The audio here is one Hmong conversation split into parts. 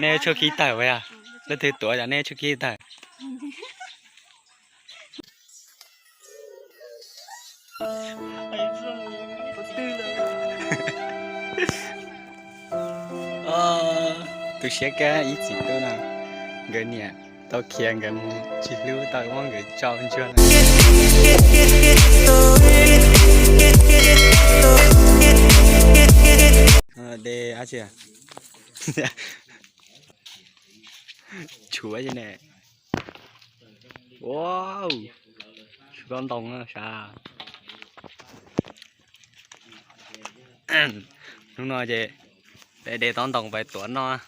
Nej tshuaj khib tawg ua yog? Leej twg tuav cov nej tshuaj khib tawg? Tu siab kawg ib txiv tub no, nkawd niam tau khiav nkawd mus tsis hlub tau muab nkawd tso ntsuag no. De dab tsi? Tshuav ne. Wow, tshuav tob ntoo sav. Hnub no ces de tob ntoo pais tuav noj.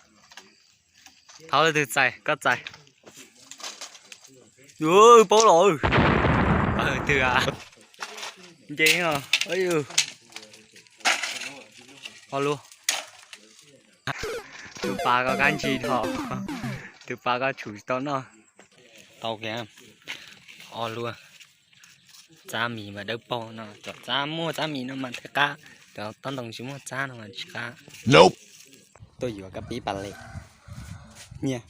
Thov leej twg txais, koj txais. Paub los. Twg a? Nce os. Ho lus. Tus pas koj kab ntsis dhos, tus pas koj tshum tsis tau noj. Tau kiag. O luaj. Tsab mis mas dawb paug no, cov tsab muaj tsab mis no mas thiaj qab, cov tob ntoo tsis muaj tsab no mas tsis qab. Tuaj yuav kab pib pas lej. Nyiaj.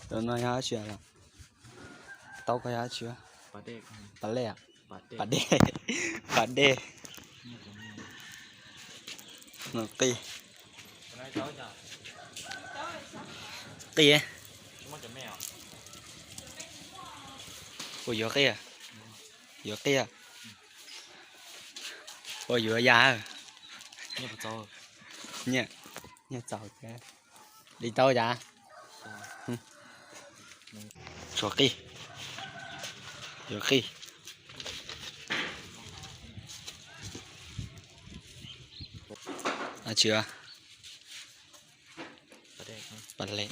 Tus no yog dab tsi los? Taub koj yog dab tsi? Pas lej. Pas dej. Pas dej. Qij. Qij. Ua yuav qij. Yuav qij. Ua yuav ya. Nyiaj, nyiaj txaus thiab. Li tau cas? Tshuav qij. Yuav qij. Dab tsi? Pas lej.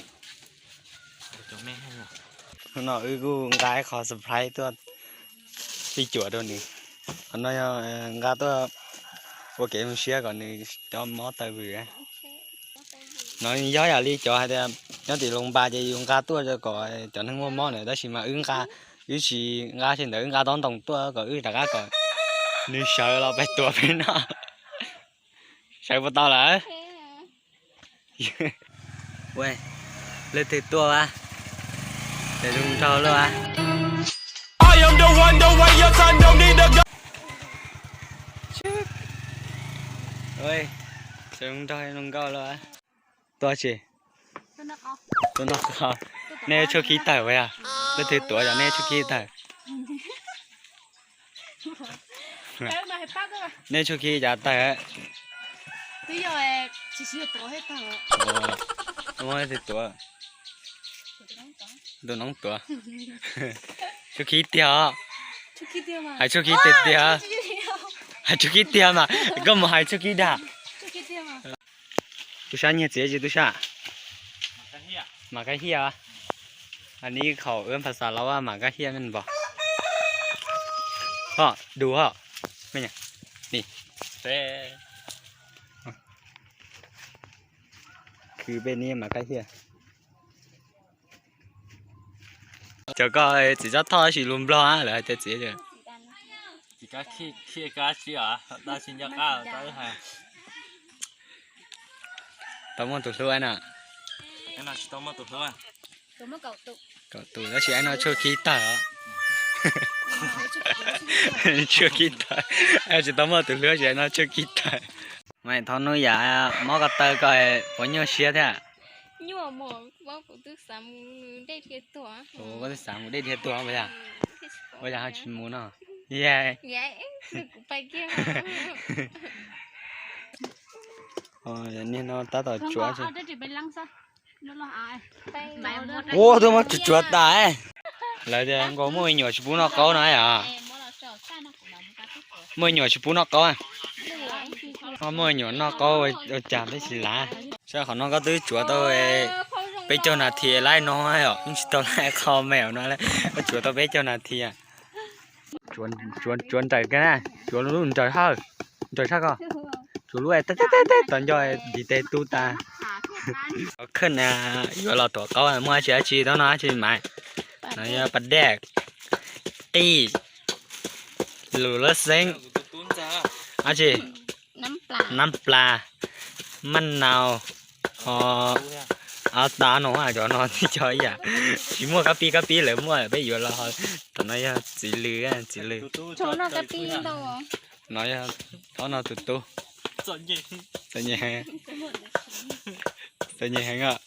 Hnub no wb kuj nqa ib qho surprise tuaj pib cuam rau nws. Qhov no yog nqa tuaj ua kev zoo siab kom nws cov mob tawg vwm. No yog yam li cov hais tias nyob tim Loos Npas ces yus nqa tuaj kom cov neeg muaj mob na, tab sis mas wb nqa, wb tsis nqa li ntawd, wb nqa tob ntoo tuaj kom wb rov qab kom nws sawv los peb tuav peb noj. Sawv puas tau lawm? Leej twg tuaj a? Sawv zoo nraug lauj a. Sawv zoo nraug zoo nkauj lauj a. Tuaj tsi? Tuaj noj qos. Nej tshuaj khib tawg ua yog? Leej twg tuav cov nej tshuaj khib tawg? Nej tshuaj khib cas tawg? Muab leej twg tuav? Tus noob tuav. Tshuaj khib tiag os. Hais tshuaj khib tiag tiag. Hais tshuaj khib tiag mas koj mus hais tshuaj khib dag. Tub sab nyiag txiav tsis tub sab. Mas kab hiaj. Nib khaum wb phas xas los mas kab hiaj me npog. Ho, dus ho. Khwv peb nib mas kab hiaj. Cov koj txiv tsob thoj tab sis lus Nplog lawv hais tias txiv. Tau muaj tus hlub na. Kaum tus tab sis no tshuaj khib tawg os. Tshuaj khib tawg. Tsis tau muaj tus hlub tab sis no tshuaj khib tawg. Mas thov nug yam mob ko taw ko puas nyuaj siab thiab? Koj twb xav mus dej dhia tuag puas yog? Ua cas ho tsis mus no? Niag no tab tom tsuav. Ua, twb muab tsuav tsuav tas. Lawv tias nkaus muaj me nyuam tsis pub noj qaub no yom. Muaj me nyuam tsis pub noj qaub. Muaj me nyuam noj qaub ua cas peb tsis lav. Saib qhov no koj twb tsuav tau peb caug nas this laib no yom, yeej tsis tau laib qho me no, koj tsuav tau peb caug nas this. Tsuav nraws kawg na, tsuav lub nraws hawj, nraws sab ko, tsuav lub teb teb teb teb tom nco ntiv tes tu tas. Khwj na, yuav los tuav qaub muaj dab tsi dab tsi tau no dab tsi mas. No yog pas dej, qij, lus lab xeeb, dab tsi, nab plas, maj naus, Ob tab no cov no tib co ib yam, tsis muaj kab pib, kab pib lawv muaj peb yuav los. Tom no yog txiv lws, txiv lws. No yog ob no tus tub. Txom nyem heev, txom nyem heev os.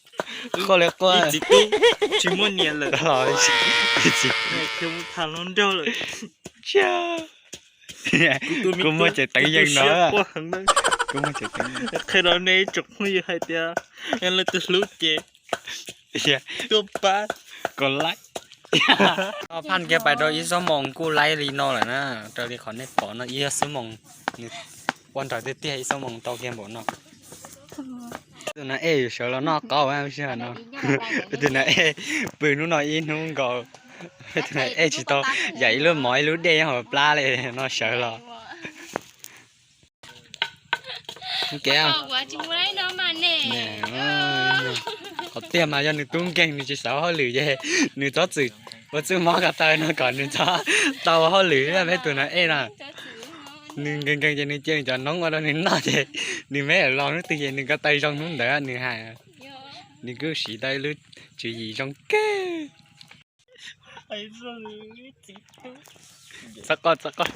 Quaj li quaj. Tsis muaj niam lawm. Kuv muaj cov teev yeej no. Kuv muaj cov teev yeej. Qhia rau nej tsoom phooj ywg hais tias, yog leej twg hlub ces tuaj pab kom laib. Phaj kiag pais rau ib xuab moos kuj laib li no lawm na. Raws li qhov nej pom no ib xuab moos, nws ua nrawm tiag tiag, ib xuab moos tau kiag npaum no. Tus nas ej yuav sawv los noj qaub sij hawm no. Tus nas ej pw hnub no ib hnub nkaus. Tus nas ej tsis tau yam ib lub mov ib lub dej nyob hauv plab li no sawv los. Qhov tiag mas yog nws tub nkeeg nws tsis xav ua hauj lwm ces nws txhob txwm ua txuj mob ko taw no kom nws txhob tau ua hauj lwm. Peb tus nas ej no nws nkeeg nkeeg ces nws cia nws cov noob ua rau nws noj ces nws me los hnub twg ces nws ko taw zoo hnub ntawd nws hais. Nws kuj siv tau ib lub tswv yim zoo kawg. Txhob quaj, txhob quaj.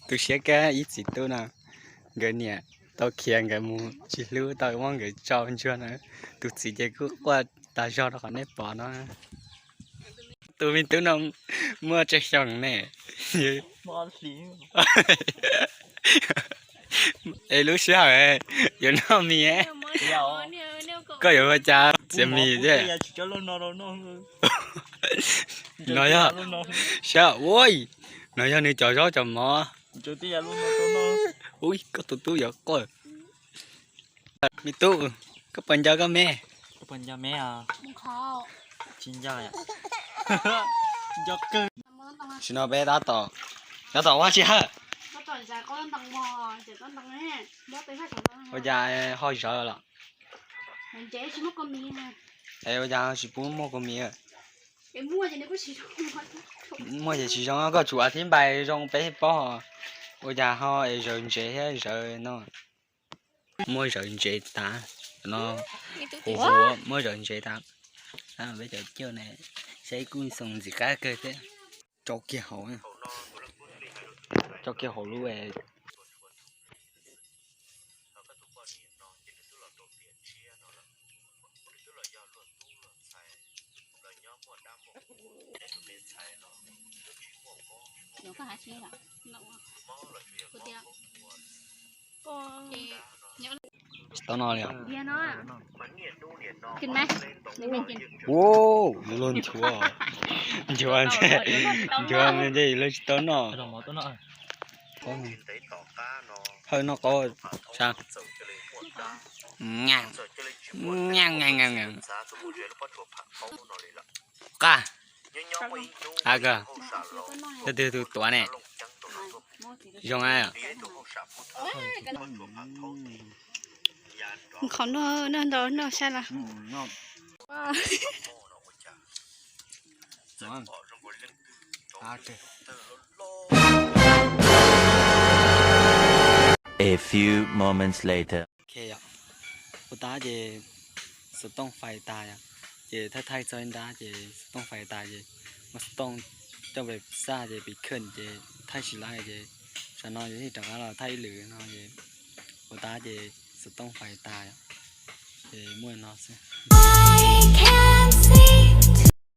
Tu siab kawg ib txiv tub no, nkawd niam tau khiav nkawd mus tsis hlub tau muab nkawd tso ntsuag na. Tus txiv ces kuj quaj tas zog rau qhov nej pom no. Tus me tub no muaj tsawg xyoo ne? Es lub sij hawm yuav noj mis, koj yuav ua cas txiav mis thiab? No yog, saib ua, no yog nws cov zaub cov mov. Ui, koj tus tub yuav quaj. Me tub, koj puas nco koj me? Tsis nco. Tam sim no peb tab tom, tab tom ua tsi hawm? Ua cas ho zawv los? Es ua cas tsis pub muaj kua mis? Muaj ces tsis zoo, koj tsum a thib npai zoo peb paub. Ua cas ho es zawv ntsev thiab zawv no? Muab zawv ntsev tas no, hu hu, muab zawv ntsev tas. Peb cov coj ne, saib kuj xoo ntxim qab kawg thiab. Tso kiag hauv, tso kiag hauv lub. Tsis tau no li os. Ua, luag nchuav, nchuav, nchuav ntshe luag tsis tau noj. Hawj noj qaub. Qaj. Koj twg tus tuav ne? Zoo. Qhov noj, noj ntau noj sab los. A few moments later. Ok yom, ua tab ces xov tooj fais tas yom, ces thaij thaij txog ib nrab ces xov tooj fais tas ces muab xov tooj coj pem xaj ces pem khwj ces thaij tsis laib ces tsam no ces thiaj rov qab los thaij ib lwm no ces ua tab ces xov tooj fais tas yom, ces muaj no xwb.